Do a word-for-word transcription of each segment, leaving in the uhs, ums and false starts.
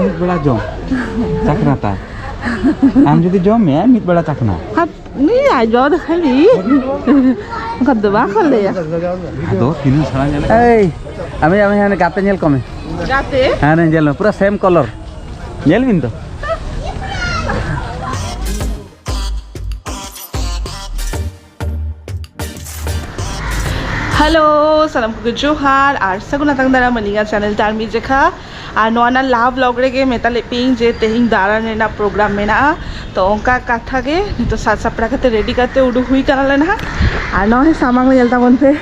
ᱢᱤᱫ ᱵᱮᱲᱟ ᱡᱚᱢ ᱪᱟᱠᱷᱱᱟ ᱛᱟᱭ᱾ ᱟᱢ ᱡᱩᱫᱤ ᱡᱚᱢ ᱢᱮᱭᱟ ᱢᱤᱫ ᱵᱮᱲᱟ ᱪᱟᱠᱷᱱᱟ᱾ ᱦᱟᱯ, ᱩᱱᱤ ᱟᱡ ᱵᱟᱵᱟ ᱫᱚ ᱠᱷᱟᱹᱞᱤ ᱚᱱᱠᱟ ᱫᱚ ᱵᱟᱠᱚ ᱞᱟᱹᱭᱟ᱾ ᱟᱫᱚ ᱛᱤᱱᱟᱹᱜ ᱥᱮᱬᱟ ᱧᱮᱞ᱾ ᱮᱭ, ᱟᱢᱮ, ᱟᱢᱮ, ᱦᱟᱱᱮ ᱜᱟᱛᱮ ᱧᱮᱞ ᱠᱚᱢᱮ᱾ ᱜᱟᱛᱮ? ᱦᱟᱱᱮ ᱧᱮᱞ ᱢᱮ, ᱯᱩᱨᱟᱹ ᱥᱮᱢ ᱠᱟᱞᱟᱨ᱾ ᱧᱮᱞ ᱵᱤᱱ ᱛᱚ᱾ ᱦᱮᱞᱳ, ᱥᱟᱱᱟᱢ ᱠᱚᱜᱮ ᱡᱚᱦᱟᱨ ᱟᱨ ᱥᱟᱹᱜᱩᱱ ᱟᱛᱟᱝ ᱫᱟᱨᱟᱢ ᱟᱹᱞᱤᱧᱟᱜ ᱪᱮᱱᱮᱞ ᱛᱟᱨᱢᱤ ᱡᱮᱠᱷᱟ᱾ ᱟᱨ ᱱᱚᱣᱟ ᱨᱮᱱᱟᱜ ᱞᱟᱦᱟ ᱵᱞᱚᱜ ᱨᱮᱜᱮ ᱢᱮᱛᱟ ᱞᱮᱫ ᱯᱮᱭᱟᱹᱧ ᱡᱮ ᱛᱮᱦᱮᱧ ᱫᱟᱬᱟᱱ ᱨᱮᱱᱟᱜ ᱯᱨᱳᱜᱨᱟᱢ ᱢᱮᱱᱟᱜᱼᱟ᱾ ᱛᱚ ᱚᱱᱠᱟ ᱠᱟᱛᱷᱟ ᱜᱮ ᱱᱤᱛᱚᱜ ᱥᱟᱡᱽ ᱥᱟᱯᱲᱟᱣ ᱠᱟᱛᱮ ᱨᱮᱰᱤ ᱠᱟᱛᱮ ᱩᱰᱩᱠ ᱦᱩᱭ ᱠᱟᱱᱟ ᱞᱮ ᱱᱟᱦᱟᱜ᱾ ᱟᱨ ᱱᱚᱜᱼᱚᱭ ᱥᱟᱢᱟᱝ ᱨᱮ ᱧᱮᱞ ᱛᱟᱵᱚᱱ ᱯᱮ᱾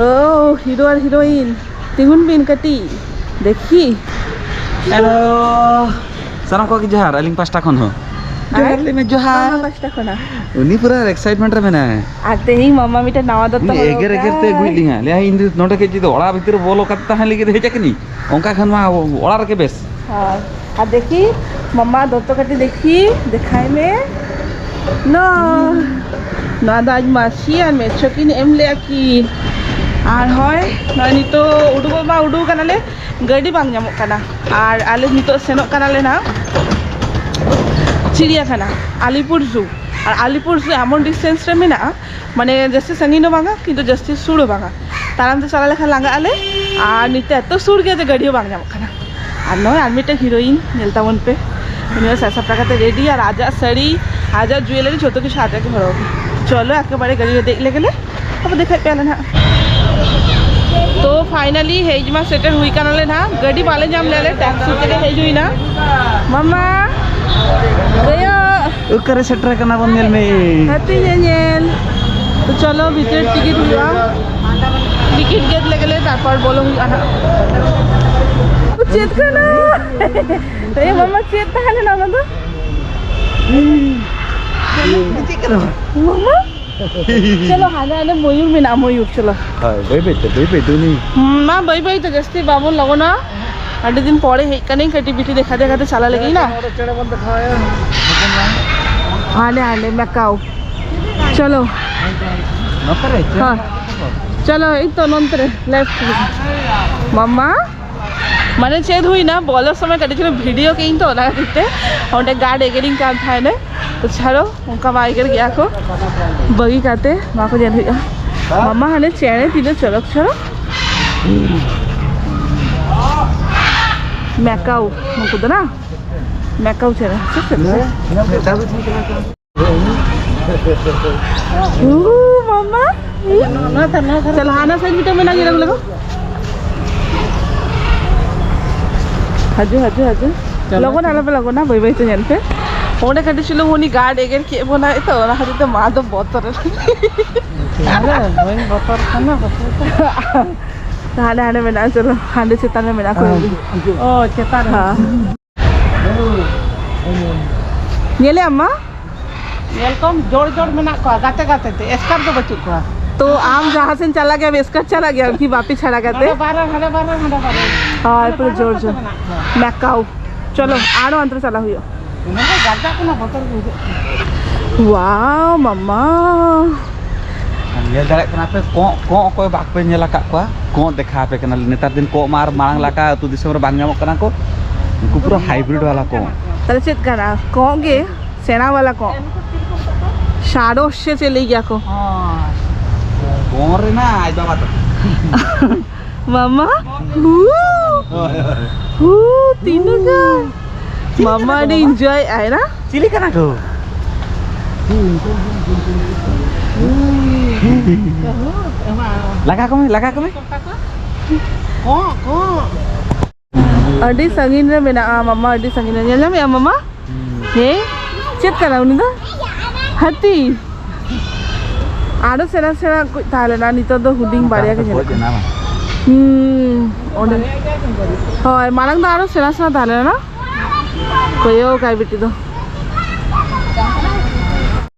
ᱳ, ᱦᱤᱨᱳ ᱟᱨ ᱦᱤᱨᱳᱭᱤᱱ, ᱛᱤᱸᱜᱩᱱ ᱵᱤᱱ ᱠᱟᱹᱴᱤᱡ, ᱫᱮᱠᱷᱤ᱾ ᱦᱮᱞᱳ, ᱥᱟᱱᱟᱢ ᱠᱚᱜᱮ ᱡᱚᱦᱟᱨ ᱟᱹᱞᱤᱧ ᱯᱟᱥᱴᱟ ᱠᱷᱚᱱ ᱦᱚᱸ᱾ ᱡᱚᱦᱟᱨ ᱟᱨ? ᱞᱟᱹᱭ ᱢᱮ, ᱡᱚᱦᱟᱨ᱾ ᱢᱟᱢᱟ ᱯᱟᱥᱴᱟ ᱠᱷᱚᱱᱟᱜ᱾ ᱩᱱᱤ ᱯᱩᱨᱟᱹ ᱮᱠᱥᱟᱭᱤᱴᱢᱮᱱᱴ ᱨᱮ ᱢᱮᱱᱟᱭᱟ᱾ ᱟᱨ ᱛᱮᱦᱮᱧ ᱢᱟᱢᱟ ᱢᱤᱫᱴᱮᱱ ᱱᱟᱣᱟ ᱫᱚᱛᱚ ᱩᱱᱤ ᱦᱚᱨᱚᱜ ᱮᱜᱮᱨ ᱮᱜᱮᱨ ᱛᱮ ᱟᱠᱟᱫ᱾ ᱟᱹᱜᱩᱭᱮᱫ ᱞᱤᱧᱟ᱾ ᱞᱟᱹᱭᱟ, "ᱤᱧ ᱫᱚ ᱱᱚᱰᱮ ᱠᱷᱚᱱ ᱡᱩᱫᱤ ᱚᱲᱟᱜ ᱵᱷᱤᱛᱤᱨ ᱨᱮ ᱵᱚᱞᱚ ᱠᱟᱛᱮ ᱛᱟᱦᱮᱸ ᱞᱟᱹᱜᱤᱫ ᱦᱮᱡ ᱟᱠᱟᱱᱟᱹᱧ, ᱚᱱᱠᱟ ᱠᱷᱟᱱ ᱢᱟ ᱚᱲᱟᱜ ᱨᱮᱜᱮ ᱵᱮᱥ᱾" ᱦᱳᱭ᱾ ᱟᱨ ᱫᱮᱠᱷᱤ, ᱢᱟᱢᱟ ᱫᱚᱛᱚ ᱠᱟᱹᱴᱤᱡ ᱫᱮᱠᱷᱤ, ᱫᱮᱠᱷᱟᱭ ᱢᱮ᱾ ᱱᱚ, ᱱᱚᱣᱟ ᱫᱚ ᱟᱡ ᱢᱟᱹᱥᱤ ᱟᱨ ᱢᱮᱪᱷᱚ ᱠᱤᱱ ᱮᱢ ᱞᱮᱜᱼᱟ ᱠᱤᱱ᱾ ᱟᱨ ᱦᱚᱸᱜᱼᱚᱭ, ᱱᱚᱜᱼᱚᱭ ᱱᱤᱛᱚᱜ ᱩᱰᱩᱠᱚᱜ ᱢᱟ ᱩᱰᱩᱠ ᱠᱟᱱᱟᱞᱮ, ᱜᱟᱹᱰᱤ ᱵᱟᱝ ᱧᱟᱢᱚᱜ ᱠᱟᱱᱟ᱾ ᱟᱨ ᱟᱞᱮ ᱱᱤᱛᱚᱜ ᱥᱮᱱᱚᱜ ᱠᱟᱱᱟᱞᱮ ᱱᱟᱜ ᱪᱤᱲᱤᱭᱟᱠᱷᱟᱱᱟ, ᱟᱞᱤᱯᱩᱨ ᱡᱩ᱾ ᱟᱨ ᱟᱞᱤᱯᱩᱨ ᱡᱩ ᱮᱢᱚᱱ ᱰᱤᱥᱴᱮᱱᱥ ᱨᱮ ᱢᱮᱱᱟᱜᱼᱟ, ᱢᱟᱱᱮ ᱡᱟᱹᱥᱛᱤ ᱥᱟᱺᱜᱤᱧ ᱦᱚᱸ ᱵᱟᱝᱟ, ᱠᱤᱱᱛᱩ ᱡᱟᱹᱥᱛᱤ ᱥᱩᱨ ᱦᱚᱸ ᱵᱟᱝᱟ᱾ ᱛᱟᱲᱟᱢ ᱛᱮ ᱪᱟᱞᱟᱣ ᱞᱮᱠᱷᱟᱱ ᱞᱟᱸᱜᱟᱜ ᱟᱞᱮ᱾ ᱟᱨ ᱱᱤᱛᱚᱜ ᱮᱛᱚ ᱥᱩᱨ ᱜᱮᱭᱟ ᱡᱮ ᱜᱟᱹᱰᱤ ᱦᱚᱸ ᱵᱟᱝ ᱧᱟᱢᱚᱜ ᱠᱟᱱᱟ᱾ ᱟᱨ ᱱᱚᱜᱼᱚᱭ ᱟᱨ ᱢᱤᱫᱴᱮᱱ ᱦᱤᱨᱳᱭᱤᱱ ᱧᱮᱞ ᱛᱟᱵᱚᱱ ᱯᱮ, ᱩᱱᱤ ᱦᱚᱸ ᱥᱟᱡᱟᱣ ᱥᱟᱯᱲᱟᱣ ᱠᱟᱛᱮ ᱨᱮᱰᱤ, ᱟᱨ ᱟᱡᱟᱜ ᱥᱟᱹᱲᱤ, ᱟᱡᱟᱜ ᱡᱩᱭᱮᱞᱟᱨᱤ ᱡᱷᱚᱛᱚ ᱠᱤᱪᱷᱩ ᱟᱡᱟᱜ ᱜᱮ ᱦᱚᱨᱚᱜ᱾ ᱪᱚᱞᱚ ᱮᱠᱮᱵᱟᱨᱮ ᱜᱟᱹᱰᱤ ᱨᱮ ᱫᱮᱡ ᱞᱮᱜᱮ ᱞᱮ, ᱛᱟᱨᱯᱚᱨ ᱫᱮᱠᱷᱟᱭ ᱯᱮᱭᱟᱞᱮ ᱱᱟᱦᱟᱜ᱾ ᱛᱚ ᱯᱷᱟᱭᱱᱟᱞᱤ ᱦᱮᱡ ᱢᱟ ᱥᱮᱴᱮᱨ ᱦᱩᱭ ᱠᱟᱱᱟᱞᱮ ᱱᱟᱦᱟᱜ, ᱜᱟᱹᱰᱤ ᱵᱟᱞᱮ ᱧᱟᱢ ᱞᱮᱜᱼᱟ, ᱞᱮ ᱴᱮᱠᱥᱤ ᱛᱮᱞᱮ ᱦᱮᱡ ᱦᱩᱭᱱᱟ᱾ ᱢᱟᱢᱟ, ᱠᱚᱭᱚᱜ᱾ ᱚᱠᱟᱨᱮ ᱥᱮᱴᱮᱨ ᱠᱟᱱᱟ ᱵᱚᱱ ᱧᱮᱞ ᱢᱮ᱾ ᱦᱟᱹᱛᱤ ᱧᱮᱧᱮᱞ᱾ ᱛᱚ ᱪᱚᱞᱚ ᱵᱷᱤᱛᱤᱨ ᱴᱤᱠᱤᱴ ᱦᱩᱭᱩᱜᱼᱟ, ᱴᱤᱠᱤᱴ ᱜᱮᱫ ᱞᱮᱜᱮ ᱞᱮ, ᱛᱟᱨᱯᱚᱨ ᱵᱚᱞᱚ ᱦᱩᱭᱩᱜᱼᱟ ᱱᱟᱦᱟᱜ᱾ ᱪᱮᱫ ᱠᱟᱱᱟ? ᱮ ᱢᱟᱢᱟ, ᱪᱮᱫ ᱛᱟᱦᱮᱸ ᱞᱮᱱᱟ ᱚᱱᱟ ᱫᱚ? ᱪᱮᱫ ᱠᱟᱱᱟ? ᱢᱟᱢᱟ? ᱪᱚᱞᱚ, ᱦᱟᱸᱰᱮ, ᱦᱟᱸᱰᱮ ᱢᱚᱭᱩᱨ ᱢᱮᱱᱟᱜᱼᱟ, ᱢᱚᱭᱩᱨ, ᱪᱚᱞᱚ᱾ ᱦᱳᱭ, ᱵᱟᱹᱭ ᱵᱟᱹᱭ ᱛᱮ, ᱵᱟᱹᱭ ᱵᱟᱹᱭ ᱛᱮ ᱩᱱᱤ᱾ ᱦᱩᱸ, ᱢᱟ, ᱵᱟᱹᱭ ᱵᱟᱹᱭ ᱛᱮ, ᱡᱟᱹᱥᱛᱤ ᱵᱟᱵᱚᱱ ᱞᱚᱜᱚᱱᱟ᱾ ᱟᱹᱰᱤ ᱫᱤᱱ ᱯᱚᱨᱮ ᱦᱮᱡ ᱠᱟᱹᱱᱟᱹᱧ, ᱠᱟᱹᱴᱤᱡ ᱵᱤᱴᱤ ᱫᱮᱠᱷᱟ ᱫᱮᱠᱷᱟ ᱛᱮ ᱪᱟᱞᱟᱜ ᱞᱟᱹᱜᱤᱫ ᱱᱟ᱾ ᱱᱚᱰᱮ ᱪᱮᱬᱮ ᱵᱚᱱ ᱫᱮᱠᱷᱟᱣᱟᱭᱟ᱾ ᱦᱟᱸᱰᱮ, ᱦᱟᱸᱰᱮ, ᱢᱮᱠᱟᱣ᱾ ᱪᱚᱞᱚ᱾ ᱱᱚᱛᱮ ᱨᱮ, ᱪᱮᱬᱮ ᱦᱳᱭ᱾ ᱪᱚᱞᱚ, ᱮᱭ ᱛᱚ ᱱᱚᱱᱛᱮ ᱨᱮ, ᱞᱮᱯᱷᱴ ᱨᱮ᱾ ᱢᱟᱢᱟ᱾ ᱢᱟᱱᱮ ᱪᱮᱫ ᱦᱩᱭᱱᱟ, ᱵᱚᱞᱚ ᱥᱚᱢᱚᱭ ᱠᱟᱹᱴᱤᱡ ᱪᱩᱞᱩᱝ ᱵᱷᱤᱰᱤᱭᱳ ᱠᱮᱫ ᱤᱧ ᱛᱚ, ᱚᱱᱟ ᱠᱷᱟᱹᱛᱤᱨ ᱛᱮ ᱚᱸᱰᱮ ᱜᱟᱨᱰ ᱮᱜᱮᱨᱤᱧ ᱠᱟᱱ ᱛᱟᱦᱮᱱᱟᱭ᱾ ᱛᱚ ᱪᱷᱟᱲᱚ, ᱚᱱᱠᱟ ᱢᱟ ᱮᱜᱮᱨ ᱜᱮᱭᱟ ᱠᱚ, ᱵᱟᱹᱜᱤ ᱠᱟᱛᱮ ᱱᱚᱣᱟ ᱠᱚ ᱧᱮᱞ ᱦᱩᱭᱩᱜᱼᱟ᱾ ᱢᱟᱢᱟ ᱦᱟᱱᱮ ᱪᱮᱬᱮ ᱛᱤᱱᱟᱹᱜ ᱪᱚᱨᱚᱠ ᱪᱚᱨᱚᱠ᱾ ᱢᱮᱠᱟᱣ, ᱱᱩᱠᱩ ᱫᱚ ᱱᱟ ᱢᱮᱠᱟᱣ ᱪᱮᱬᱮ, ᱥᱮ ᱪᱮᱫ? ᱩ, ᱢᱟᱢᱟ᱾ ᱪᱟᱞᱟᱜ ᱦᱟᱱᱟ ᱥᱟᱭᱤᱰ ᱢᱤᱫᱴᱟᱝ ᱢᱮᱱᱟᱜ ᱜᱮᱭᱟ, ᱞᱟᱜᱚ, ᱞᱟᱜᱚ᱾ ᱦᱟᱡᱩ, ᱦᱟᱡᱩ, ᱦᱟᱡᱩ᱾ ᱪᱟᱞᱟᱜ ᱞᱚᱜᱚᱱ ᱟᱞᱚᱯᱮ ᱞᱚᱜᱚᱱᱟ, ᱵᱟᱹᱭ ᱵᱟᱹᱭ ᱛᱮ ᱧᱮᱞ ᱯᱮ᱾ ᱚᱸᱰᱮ ᱠᱟᱹᱴᱤᱡ ᱪᱩᱞᱩᱝ ᱩᱱᱤ ᱜᱟᱨᱰ ᱮᱜᱮᱨ ᱠᱮᱫ ᱵᱚᱱᱟᱭ ᱛᱚ, ᱚᱱᱟ ᱠᱷᱟᱹᱛᱤᱨ ᱛᱮ ᱢᱟ ᱫᱚ ᱵᱚᱛᱚᱨ᱾ ᱟᱞᱮ ᱵᱟᱹᱧ ᱵᱚᱛᱚᱨ ᱠᱟᱱᱟ, ᱵᱚᱛᱚᱨ ᱫᱚ᱾ ᱦᱟᱸᱰᱮ, ᱦᱟᱸᱰᱮ ᱢᱮᱱᱟᱜᱼᱟ, ᱪᱚᱞᱚ, ᱦᱟᱸᱰᱮ ᱪᱮᱛᱟᱱ ᱨᱮ ᱢᱮᱱᱟᱜ ᱠᱚᱣᱟ᱾ ᱚ, ᱪᱮᱛᱟᱱ ᱨᱮ᱾ ᱦᱮᱸ᱾ ᱧᱮᱞᱮ ᱟᱢ ᱢᱟ? ᱧᱮᱞ ᱠᱚᱢ, ᱡᱳᱲ ᱡᱳᱲ ᱢᱮᱱᱟᱜ ᱠᱚᱣᱟ, ᱜᱟᱛᱮ ᱜᱟᱛᱮ ᱛᱮ, ᱮᱥᱠᱟᱨ ᱫᱚ ᱵᱟᱹᱪᱩᱜ ᱠᱚᱣᱟ᱾ ᱛᱚ ᱟᱢ ᱡᱟᱦᱟᱸ ᱥᱮᱱ ᱪᱟᱞᱟᱜ ᱜᱮᱭᱟᱢ, ᱮᱥᱠᱟᱨ ᱪᱟᱞᱟᱜ ᱜᱮᱭᱟᱢ ᱠᱤ ᱵᱟᱯᱮ ᱪᱷᱟᱲᱟ ᱠᱟᱛᱮ? ᱱᱚᱰᱮ ᱵᱟᱨ ᱦᱚᱲ, ᱦᱟᱸᱰᱮ ᱵᱟᱨ ᱦᱚᱲ, ᱦᱟᱸᱰᱮ ᱵᱟᱨ ᱦᱚᱲ᱾ ᱦᱳᱭ, ᱯᱩᱨᱟᱹ ᱡᱳᱲ ᱡᱳᱲ᱾ ᱢᱮᱱᱟᱜ ᱠᱚᱣᱟ᱾ ᱢᱮᱠᱟᱣ᱾ ᱪᱚᱞᱚ, ᱟᱨᱚ ᱚᱱᱛᱮ ᱨᱮ ᱪᱟᱞᱟᱜ ᱦᱩᱭᱩᱜᱼᱟ᱾ ᱚᱱᱟ ᱫᱚ ᱜᱟᱡᱟᱜ ᱠᱟᱱᱟ, ᱵᱚᱛᱚᱨ ᱜᱮ ᱵᱩᱡᱷᱟᱹᱜ ᱠᱟᱱᱟ᱾ ᱣᱟᱣ, ᱢᱟᱢᱟ᱾ ᱧᱮᱞ ᱫᱟᱲᱮᱭᱟᱜ ᱠᱟᱱᱟ ᱯᱮ, ᱠᱚᱸᱜ, ᱠᱚᱸᱜ ᱚᱠᱚᱭ ᱵᱟᱯᱮ ᱧᱮᱞ ᱟᱠᱟᱫ ᱠᱚᱣᱟ? ᱠᱚᱸᱜ ᱫᱮᱠᱷᱟᱣ ᱟᱯᱮ ᱠᱟᱱᱟ᱾ ᱱᱮᱛᱟᱨ ᱫᱤᱱ ᱠᱚᱸᱜ ᱢᱟ ᱟᱨ ᱢᱟᱲᱟᱝ ᱞᱮᱠᱟ ᱟᱹᱛᱩ ᱫᱤᱥᱚᱢ ᱨᱮ ᱵᱟᱝ ᱧᱟᱢᱚᱜ ᱠᱟᱱᱟ ᱠᱚ᱾ ᱩᱱᱠᱩ ᱯᱩᱨᱟᱹ ᱦᱟᱭᱵᱨᱤᱰ ᱵᱟᱞᱟ ᱠᱚᱸᱜ᱾ ᱛᱟᱦᱞᱮ ᱪᱮᱫ ᱠᱟᱱᱟ? ᱠᱚᱸᱜ ᱜᱮ? ᱥᱮᱬᱟ ᱵᱟᱞᱟ ᱠᱚᱸᱜ᱾ ᱥᱟᱲᱚᱥ ᱥᱮ ᱪᱮᱫ ᱞᱟᱹᱭ ᱜᱮᱭᱟ ᱠᱚ? ᱦᱳᱭ᱾ ᱠᱚᱸᱜ ᱨᱮᱱᱟᱜ ᱟᱡ ᱵᱟᱵᱟ ᱛᱟᱠᱚ᱾ ᱢᱟᱢᱟ, ᱦᱩ᱾ ᱦᱳᱭ, ᱦᱳᱭ, ᱦᱳᱭ᱾ ᱦᱩ, ᱛᱤᱱᱟᱹᱜ ᱜᱟᱱ? ᱢᱟᱢᱟ ᱟᱹᱰᱤ ᱤᱱᱡᱚᱭ ᱟᱭ ᱱᱟ? ᱪᱤᱞᱤ ᱠᱟᱱᱟ ᱠᱚ? ᱞᱟᱜᱟ ᱠᱚᱢᱮ, ᱞᱟᱜᱟ ᱠᱚᱢᱮ᱾ ᱠᱚᱸᱜ, ᱠᱚᱸᱜ᱾ ᱟᱹᱰᱤ ᱥᱟᱺᱜᱤᱧ ᱨᱮ ᱢᱮᱱᱟᱜᱼᱟ ᱢᱟᱢᱟ, ᱟᱹᱰᱤ ᱥᱟᱺᱜᱤᱧ ᱨᱮ᱾ ᱧᱮᱞ ᱧᱟᱢᱮᱜᱼᱟ ᱢᱟᱢᱟ? ᱦᱩᱸ᱾ ᱦᱮᱸ? ᱪᱮᱫ ᱠᱟᱱᱟ ᱩᱱᱤ ᱫᱚ? ᱦᱟᱹᱛᱤ? ᱟᱨᱚ ᱥᱮᱬᱟ ᱥᱮᱬᱟ ᱠᱚ ᱛᱟᱦᱮᱸ ᱞᱮᱱᱟ, ᱱᱤᱛᱚᱜ ᱫᱚ ᱦᱩᱰᱤᱧ ᱵᱟᱨᱭᱟ ᱜᱮ ᱧᱮᱞᱚᱜ ᱠᱟᱱᱟ᱾ ᱦᱩᱸ, ᱚᱸᱰᱮ᱾ ᱦᱳᱭ, ᱢᱟᱲᱟᱝ ᱫᱚ ᱟᱨᱚ ᱥᱮᱬᱟ ᱥᱮᱬᱟ ᱛᱟᱦᱮᱸ ᱞᱮᱱᱟ᱾ ᱠᱚᱭᱚᱜ ᱠᱟᱭ ᱵᱤᱴᱤ ᱫᱚ᱾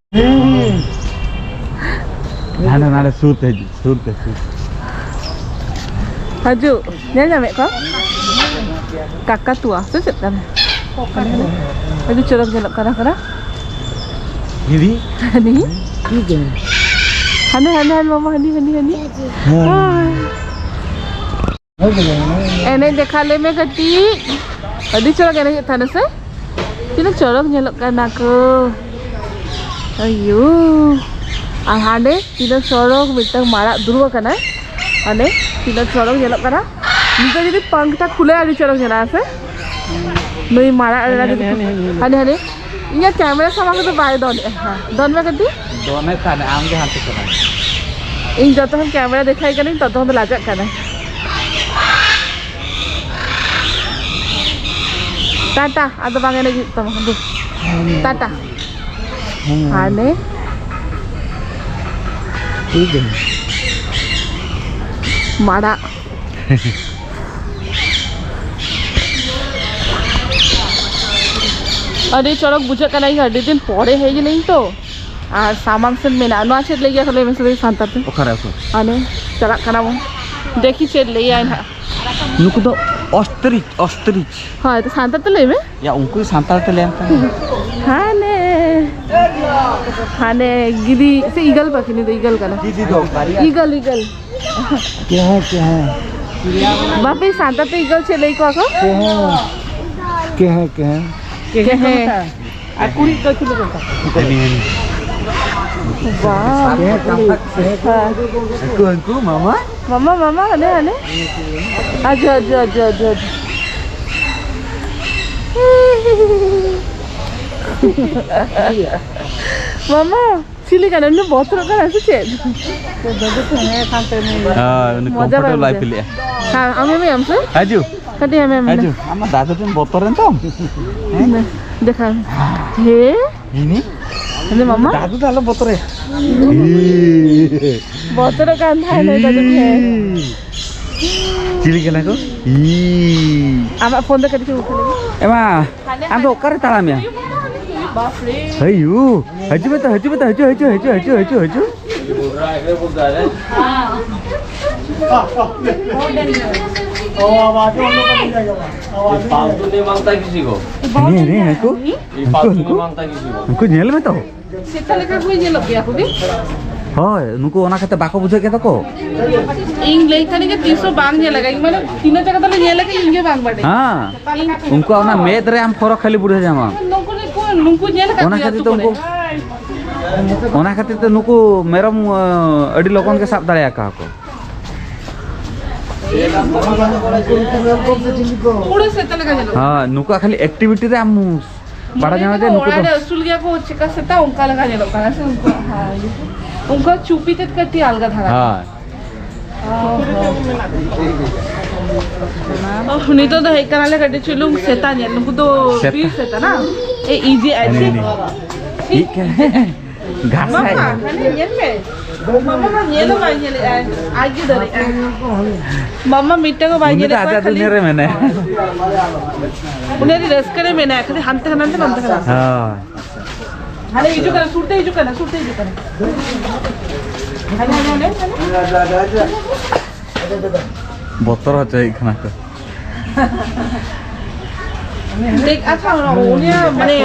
ᱦᱟᱸᱰᱮ ᱱᱟᱰᱮ ᱥᱩᱨ ᱛᱮ ᱦᱤᱡᱩᱜ, ᱥᱩᱨ ᱛᱮ, ᱥᱩᱨ ᱛᱮ᱾ ᱦᱤᱡᱩᱜ, ᱧᱮᱞ ᱧᱟᱢᱮᱫ ᱠᱚᱣᱟ? ᱠᱟᱠᱟᱛᱩᱣᱟ ᱥᱮ ᱪᱮᱫ ᱠᱟᱱᱟ? ᱟᱹᱰᱤ ᱪᱚᱨᱚᱠ ᱧᱮᱞᱚᱜ ᱠᱟᱱᱟ, ᱠᱟᱱᱟ᱾ ᱦᱤᱨᱤ? ᱦᱟᱹᱱᱤ? ᱦᱟᱹᱱᱤ, ᱦᱟᱹᱱᱤ, ᱦᱟᱹᱱᱤ, ᱢᱟᱢᱟ, ᱦᱟᱹᱱᱤ, ᱦᱟᱹᱱᱤ, ᱦᱟᱹᱱᱤ᱾ ᱦᱮᱸ᱾ ᱦᱳᱭ᱾ ᱮᱱᱮᱡ ᱫᱮᱠᱷᱟ ᱞᱮ ᱢᱮ ᱠᱟᱹᱴᱤᱡ᱾ ᱟᱹᱰᱤ ᱪᱚᱨᱚᱠ ᱮᱱᱮᱡ ᱮᱫ ᱛᱟᱦᱮᱱᱟ ᱥᱮ? ᱛᱤᱱᱟᱹᱜ ᱪᱚᱨᱚᱠ ᱧᱮᱞᱚᱜ ᱠᱟᱱᱟ ᱠᱚ᱾ ᱟᱭᱳ᱾ ᱟᱨ ᱦᱟᱸᱰᱮ ᱛᱤᱱᱟᱹᱜ ᱪᱚᱨᱚᱠ ᱢᱤᱫᱴᱟᱝ ᱢᱟᱨᱟᱜ ᱫᱩᱲᱩᱵ ᱟᱠᱟᱱᱟᱭ᱾ ᱦᱟᱸᱰᱮ ᱛᱤᱱᱟᱹᱜ ᱪᱚᱨᱚᱠ ᱧᱮᱞᱚᱜ ᱠᱟᱱᱟ᱾ ᱱᱤᱛᱚᱜ ᱡᱩᱫᱤ ᱯᱟᱝᱠᱷᱟ ᱠᱷᱩᱞᱟᱹ ᱟᱹᱰᱤ ᱪᱚᱨᱚᱠ ᱧᱮᱞᱚᱜᱼᱟ ᱥᱮ? ᱱᱩᱭ ᱢᱟᱨᱟᱜ ᱨᱮᱱᱟᱜ ᱡᱩᱫᱤ ᱦᱟᱸᱰᱮ, ᱦᱟᱸᱰᱮ᱾ ᱤᱧᱟᱹᱜ ᱠᱮᱢᱮᱨᱟ ᱥᱟᱢᱟᱝ ᱨᱮᱫᱚ ᱵᱟᱭ ᱫᱚᱱᱮᱜᱼᱟ᱾ ᱦᱮᱸ, ᱫᱚᱱ ᱢᱮ ᱠᱟᱹᱴᱤᱡ᱾ ᱫᱚᱱᱮ ᱛᱟᱦᱮᱱ, ᱟᱢ ᱜᱮ ᱦᱟᱱᱛᱮ ᱪᱟᱞᱟᱜ ᱢᱮ᱾ ᱤᱧ ᱡᱚᱛᱚ ᱠᱷᱚᱱ ᱠᱮᱢᱮᱨᱟ ᱫᱮᱠᱷᱟᱭ ᱠᱟᱹᱱᱟᱹᱧ, ᱛᱚᱛᱚ ᱠᱷᱚᱱ ᱫᱚ ᱞᱟᱡᱟᱜ ᱠᱟᱱᱟᱭ᱾ ᱴᱟᱴᱟ, ᱟᱫᱚ ᱵᱟᱝ ᱮᱱᱮᱡ ᱦᱩᱭᱩᱜ ᱛᱟᱢᱟ᱾ ᱫᱩ᱾ ᱴᱟᱴᱟ᱾ ᱦᱮᱸ᱾ ᱦᱟᱱᱮ᱾ ᱴᱷᱤᱠ ᱜᱮᱭᱟ᱾ ᱢᱟᱨᱟᱜ᱾ ᱟᱹᱰᱤ ᱪᱚᱨᱚᱠ ᱵᱩᱡᱷᱟᱹᱜ ᱠᱟᱱᱟ, ᱤᱧ ᱟᱹᱰᱤ ᱫᱤᱱ ᱯᱚᱨᱮ ᱦᱮᱡ ᱮᱱᱟᱹᱧ ᱛᱚ᱾ ᱟᱨ ᱥᱟᱢᱟᱝ ᱥᱮᱫ ᱢᱮᱱᱟᱜᱼᱟ, ᱱᱚᱣᱟ ᱪᱮᱫ ᱞᱟᱹᱭ ᱜᱮᱭᱟ ᱠᱚ ᱞᱟᱹᱭ ᱢᱮᱥᱮ ᱥᱟᱱᱛᱟᱲ ᱛᱮ? ᱚᱠᱟᱨᱮ, ᱚᱠᱟᱨᱮ? ᱦᱟᱱᱮ ᱪᱟᱞᱟᱜ ᱠᱟᱱᱟ ᱵᱚᱱ, ᱫᱮᱠᱷᱤ ᱪᱮᱫ ᱞᱟᱹᱭᱟᱭ ᱱᱟᱦᱟᱜ᱾ ᱱᱩᱠᱩ ᱫᱚ ostrich, ostrich᱾ ᱦᱳᱭ, ᱛᱚ ᱥᱟᱱᱛᱟᱲ ᱛᱮ ᱞᱟᱹᱭ ᱢᱮ᱾ ᱭᱟ, ᱩᱱᱠᱩ ᱥᱟᱱᱛᱟᱲ ᱛᱮ ᱞᱟᱹᱭᱟᱢ ᱠᱟᱱᱟ᱾ ᱦᱟᱱᱮ, ᱦᱟᱱᱮ ᱜᱤᱫᱤ ᱥᱮ eagle ᱯᱟᱠᱷᱤ, ᱱᱩᱭ ᱫᱚ eagle ᱠᱟᱱᱟ᱾ ᱫᱤᱫᱤ ᱫᱚ ᱵᱟᱨᱭᱟ᱾ Eagle, eagle᱾ ᱠᱮᱦᱮᱸ, ᱠᱮᱦᱮᱸ᱾ ᱵᱟᱯᱮ ᱥᱟᱱᱛᱟᱲ ᱛᱮ eagle ᱪᱮᱫ ᱞᱟᱹᱭ ᱠᱚᱣᱟ ᱠᱚ? ᱠᱮᱦᱮᱸ᱾ ᱠᱮᱦᱮᱸ, ᱠᱮᱦᱮᱸ᱾ ᱠᱮᱦᱮᱸ᱾ ᱟᱨ ᱠᱩᱲᱤ ᱫᱚ ᱪᱮᱫ ᱞᱮᱠᱟ? ᱦᱟᱹᱱᱤ, ᱦᱟᱹᱱᱤ᱾ ᱵᱟᱝ᱾ ᱠᱮᱦᱮᱸ, ᱠᱮᱦᱮᱸ᱾ ᱦᱮᱸ᱾ ᱩᱱᱠᱩ, ᱩᱱᱠᱩ, ᱢᱟᱢᱟ᱾ ᱢᱟᱢᱟ, ᱢᱟᱢᱟ, ᱦᱟᱱᱮ, ᱦᱟᱱᱮ᱾ ᱟᱡᱚ, ᱟᱡᱚ, ᱟᱡᱚ, ᱟᱡᱚ, ᱟᱡᱚ᱾ ᱢᱟᱢᱟ, ᱪᱤᱞᱤ ᱠᱟᱱᱟ? ᱩᱱᱤ ᱵᱚᱛᱚᱨᱚᱜ ᱠᱟᱱᱟ ᱥᱮ ᱪᱮᱫ? ᱦᱳᱭ, ᱩᱱᱤ ᱢᱚᱡᱟ ᱵᱟᱭ comfortable ᱵᱟᱭ ᱵᱩᱡᱷᱟᱹᱣᱟ᱾ Feel ᱮᱜᱼᱟ᱾ ᱦᱮᱸ, ᱟᱢ ᱮᱢ ᱮᱢ ᱥᱮ? ᱦᱤᱡᱩᱜ᱾ ᱠᱟᱹᱴᱤᱡ ᱮᱢ ᱮᱢ ᱢᱮ᱾ ᱦᱤᱡᱩᱜ᱾ ᱟᱢ ᱢᱟ ᱫᱟᱫᱩ ᱴᱷᱮᱱ ᱵᱚᱛᱚᱨᱮᱱ ᱛᱟᱢ᱾ ᱦᱮᱸ? ᱫᱮᱠᱷᱟᱣ ᱢᱮ᱾ ᱦᱮ? ᱤᱱᱤ? ᱦᱮᱸ, ᱢᱟᱢᱟ? ᱫᱟᱫᱩ ᱫᱚ ᱟᱞᱚ ᱵᱚᱛᱚᱨᱮ᱾ ᱵᱚᱛᱚᱨᱚᱜ ᱠᱟᱱ ᱛᱟᱦᱮᱱᱟᱭ ᱫᱟᱫᱩ ᱴᱷᱮᱱ᱾ ᱪᱤᱞᱤ ᱠᱟᱱᱟ ᱠᱚ? ᱤ᱾ ᱟᱢᱟᱜ phone ᱫᱚ ᱠᱟᱹᱴᱤᱡ ᱪᱩᱢᱩᱠ ᱞᱮᱜᱮ᱾ ᱮᱢᱟ, ᱟᱢ ᱫᱚ ᱚᱠᱟᱨᱮ ᱛᱟᱲᱟᱢᱮᱜᱼᱟ? ᱵᱟᱯᱨᱮ᱾ ᱦᱟᱹᱭᱩ, ᱦᱤᱡᱩᱜ ᱢᱮ ᱛᱚ, ᱦᱤᱡᱩᱜ ᱢᱮ ᱛᱚ, ᱦᱤᱡᱩᱜ, ᱦᱤᱡᱩᱜ, ᱦᱤᱡᱩᱜ, ᱦᱤᱡᱩᱜ, ᱦᱤᱡᱩᱜ, ᱦᱤᱡᱩᱜ᱾ पालतू नहीं मांगता किसी को। नहीं, नहीं, हमको, ये हमको, पालतू नहीं हमको, मांगता किसी को। हमको जेल में तो। ᱥᱮᱛᱟ ᱞᱮᱠᱟ ᱠᱚ ᱧᱮᱞᱚᱜ ᱜᱮᱭᱟ ᱠᱚ ᱜᱮ᱾ ᱦᱳᱭ, ᱱᱩᱠᱩ ᱚᱱᱟ ᱠᱷᱟᱹᱛᱤᱨ ᱵᱟᱠᱚ ᱵᱩᱡᱷᱟᱹᱜ ᱜᱮ ᱛᱟᱠᱚ᱾ ᱤᱧ ᱞᱟᱹᱭ ᱠᱷᱟᱱ ᱜᱮ ᱛᱤᱥ ᱦᱚᱸ ᱵᱟᱝ ᱧᱮᱞ ᱟᱠᱟᱫ᱾ ᱤᱧ ᱢᱟᱱᱮ ᱛᱤᱱᱟᱹᱜ ᱡᱟᱭᱜᱟ ᱛᱟᱞᱮ ᱧᱮᱞ ᱟᱠᱟᱫ, ᱤᱧ ᱜᱮ ᱵᱟᱝ ᱵᱟᱰᱟᱭ᱾ ᱦᱮᱸ, ᱤᱧ ᱩᱱᱠᱩᱣᱟᱜ ᱚᱱᱟ ᱢᱮᱫ ᱨᱮ ᱟᱢ ᱯᱷᱚᱨᱚᱠ ᱠᱷᱟᱹᱞᱤ ᱵᱩᱡᱷᱟᱹᱣ ᱧᱟᱢᱟ᱾ ᱱᱩᱠᱩ ᱫᱚ ᱠᱚ, ᱱᱩᱠᱩ ᱧᱮᱞ ᱟᱠᱟᱫ ᱚᱱᱟ ᱠᱚᱣᱟ ᱠᱷᱟᱹᱛᱤᱨ ᱟᱹᱛᱩ ᱛᱮ ᱠᱚᱨᱮ᱾ ᱩᱱᱠᱩ, ᱚᱱᱟ ᱠᱷᱟᱹᱛᱤᱨ ᱛᱮ ᱱᱩᱠᱩ ᱢᱮᱨᱚᱢ, ᱟᱹᱰᱤ ᱞᱚᱜᱚᱱ ᱜᱮ ᱥᱟᱵ ᱫᱟᱲᱮᱭᱟᱠᱚᱣᱟ ᱠᱚ᱾ ᱯᱩᱨᱟᱹ ᱥᱮᱛᱟ ᱞᱮᱠᱟ ᱧᱮᱞᱚᱜ ᱠᱟᱱᱟ᱾ ᱦᱮᱸ, ᱱᱩᱠᱩᱣᱟᱜ ᱠᱷᱟᱹᱞᱤ activity ᱨᱮ ᱟᱢ ᱵᱟᱲᱟᱭ ᱧᱟᱢᱟ ᱡᱮ ᱱᱩᱠᱩ ᱫᱚ ᱚᱲᱟᱜ ᱨᱮ ᱟᱹᱥᱩᱞ ᱜᱮᱭᱟ ᱠᱚ, ᱪᱮᱠᱟ ᱥᱮᱛᱟ ᱚᱱᱠᱟ ᱞᱮᱠᱟ ᱧᱮᱞᱚᱜ ᱠᱟᱱᱟ ᱥᱮ ᱩᱱᱠᱩᱣᱟᱜ, ᱦᱮᱸ, ᱤᱭᱟᱹ ᱠᱚ᱾ ᱩᱱᱠᱩᱣᱟᱜ ᱪᱩᱯᱤ ᱛᱮᱫ ᱠᱟᱹᱴᱤᱡ ᱟᱞᱜᱟ ᱫᱷᱟᱨᱟ᱾ ᱦᱳᱭ᱾ ᱚ, ᱱᱤᱛᱚᱜ ᱫᱚ ᱦᱮᱡ ᱠᱟᱱᱟᱞᱮ ᱠᱟᱹᱴᱤᱡ ᱪᱩᱞᱩᱝ ᱥᱮᱛᱟ ᱧᱮᱞ᱾ ᱱᱩᱠᱩ ᱫᱚ ᱥᱮᱛᱟ᱾ ᱵᱤᱨ ᱥᱮᱛᱟ ᱱᱟ? ᱮ, ᱤᱡᱮ ᱟᱡᱮ᱾ ᱦᱟᱹᱱᱤ, ᱦᱟᱹᱱᱤ᱾ ᱪᱮᱫ ᱠᱟᱱᱟ? ᱜᱷᱟᱥᱟᱭ᱾ ᱢᱟᱢᱟ, ᱦᱟᱱᱮ ᱧᱮᱞ ᱢᱮ᱾ ᱢᱟᱢᱟ ᱢᱟ ᱧᱮᱞ ᱦᱚᱸ ᱵᱟᱭ ᱧᱮᱞᱮᱜᱼᱟ᱾ ᱟᱡ ᱜᱮ ᱫᱟᱲᱮᱭᱟᱜᱼᱟᱭ᱾ ᱢᱟᱢᱟ ᱢᱤᱫᱴᱟᱝ ᱦᱚᱸ ᱵᱟᱭ ᱩᱱᱤ ᱫᱚ ᱧᱮᱞᱮᱫ ᱠᱚᱣᱟ ᱟᱡᱟᱜ ᱠᱷᱟᱹᱞᱤ᱾ ᱫᱩᱱᱤᱭᱟᱹ ᱨᱮ ᱢᱮᱱᱟᱭᱟ᱾ ᱩᱱᱤ ᱟᱹᱰᱤ ᱨᱟᱹᱥᱠᱟᱹ ᱨᱮ ᱢᱮᱱᱟᱭᱟ, ᱠᱷᱟᱹᱞᱤ ᱦᱟᱱᱛᱮ ᱦᱟᱱᱛᱮ, ᱦᱟᱱᱛᱮ ᱦᱟᱱᱛᱮ᱾ ᱦᱳᱭ᱾ ᱦᱟᱱᱮ ᱦᱤᱡᱩᱜ ᱠᱟᱱᱟ, ᱥᱩᱨ ᱛᱮ ᱦᱤᱡᱩᱜ ᱠᱟᱱᱟ, ᱥᱩᱨ ᱛᱮ ᱦᱤᱡᱩᱜ ᱠᱟᱱᱟ᱾ ᱦᱟᱱᱮ, ᱦᱟᱱᱮ, ᱦᱟᱱᱮ, ᱦᱟᱱᱮ᱾ ᱵᱚᱛᱚᱨ ᱦᱚᱪᱚᱭᱮᱫ ᱠᱟᱱᱟ ᱠᱚ᱾ ᱫᱮᱠ, ᱟᱪᱪᱷᱟ, ᱩᱱᱤᱭᱟᱜ ᱢᱟᱱᱮ